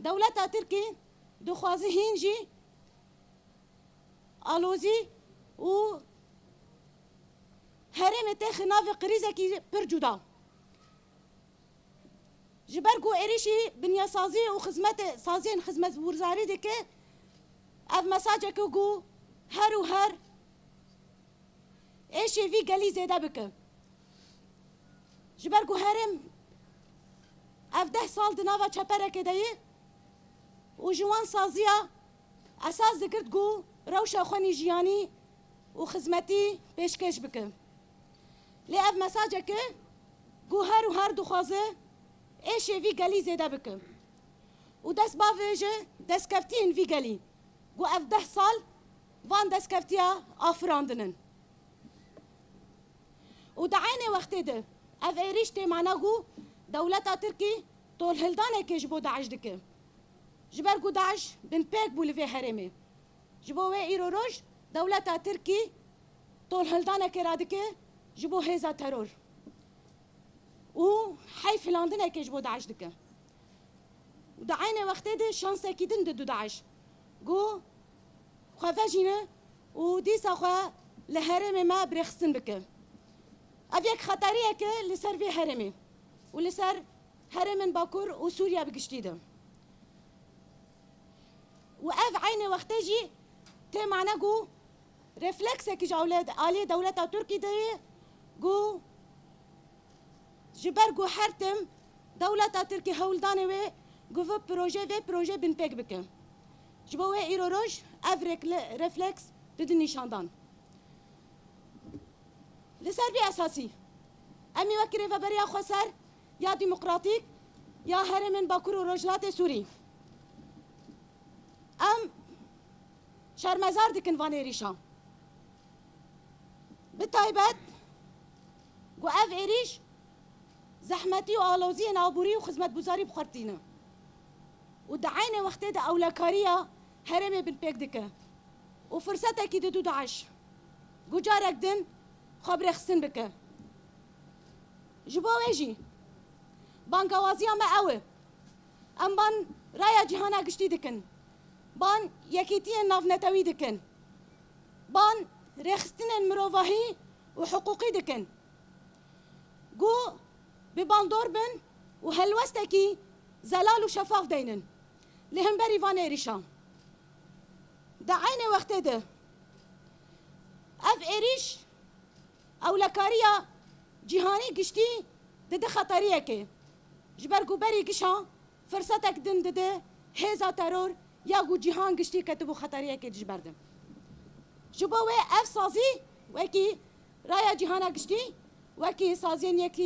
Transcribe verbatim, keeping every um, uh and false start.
Dewleta Tirkî dixwaze hîn jî alozî û herêmê têxe navê krîzekî pir cuda. Ji ber ku êrîşî binyasazî û xizmetê, saziyên xizmetgurzarî dike, ev mesajeke ku her û her êşê vî gelî zêde bike. Ji ber ku herêm ev deh sal di nava çeperekê de ye û ji wan saziya esas digirt ku rewşa xwenî jiyanî û xizmetî pêşkêş bike. Lê ev mesajeke ku her û her dixwaze êşê vî gelî zêde bike û dest bavêje destkeftiyên vî gelî ku ev deh sal van destkeftiya afirandin in. Û di eynê wextê de ev êrîş tê mana ku dewleta Tirkî tolhildanekê ji bo DAIŞ dike. Ji ber ku DAIŞ binpêk bû li vê herêmê. Ji bo wê îro roj dewleta Tirkî tolhildanekê radike ji bo hêza teror û heyfilandinekê ji bo DAIŞ dike. Û di eynê wextê de şansekî din dide DAIŞ ku xwe vejîne û dîsa xwe li herêmê me birêxistin bike. Ev yek xeteriyek e li ser vê herêmê û li ser herêmên Bakur û Sûriya bi giştî de. Û ev eynê wextê jî tê mane ku refleksekî ji ewlê-, aliyê dewleta Tirkî de ye ku ji ber ku her tim dewleta Tirkî hewldanê wê ku vê proje, vê proje binpêk bike. Ji bo wê îro roj ev rekle-, refleks dide nîşandan. Li ser vî esasî, em ê wekî Rêveberiya Xweser ya Demokratîk ya herêmên Bakur û Rojhilatê Sûrî, em şermezar dikin van êrîşan. Bi taybet ku ev êrîş zehmetî û aloziyên aborî û xizmetguzarî bi xwe re tîne û di eynê wextê de ewlekariya herêmê binpêk dike û firsetekî dide DAIŞ ku carek din xwe birêxistin bike. Ji bo wê jî bangewaziya me ew e. Em ban raya cîhana giştî dikin. Ban yekîtiyên navnetewî dikin. Ban rêxistinên mirovahî û hiqûqî dikin. Ku bi bandor bin û helwestekî zelal û şefaf deynin li hemberî van êrîşan. Di eynê wextê de ev êrîş ewlekariya cîhanî giştî dide xeteriyekê. Ji ber ku berî gişa firsetek din dide hêza teror ya ku cîhan giştî ketibû xeteriyekê ji ber de. Ji bo wê ev sazî wekî raya cîhana giştî, wekî saziyên yekî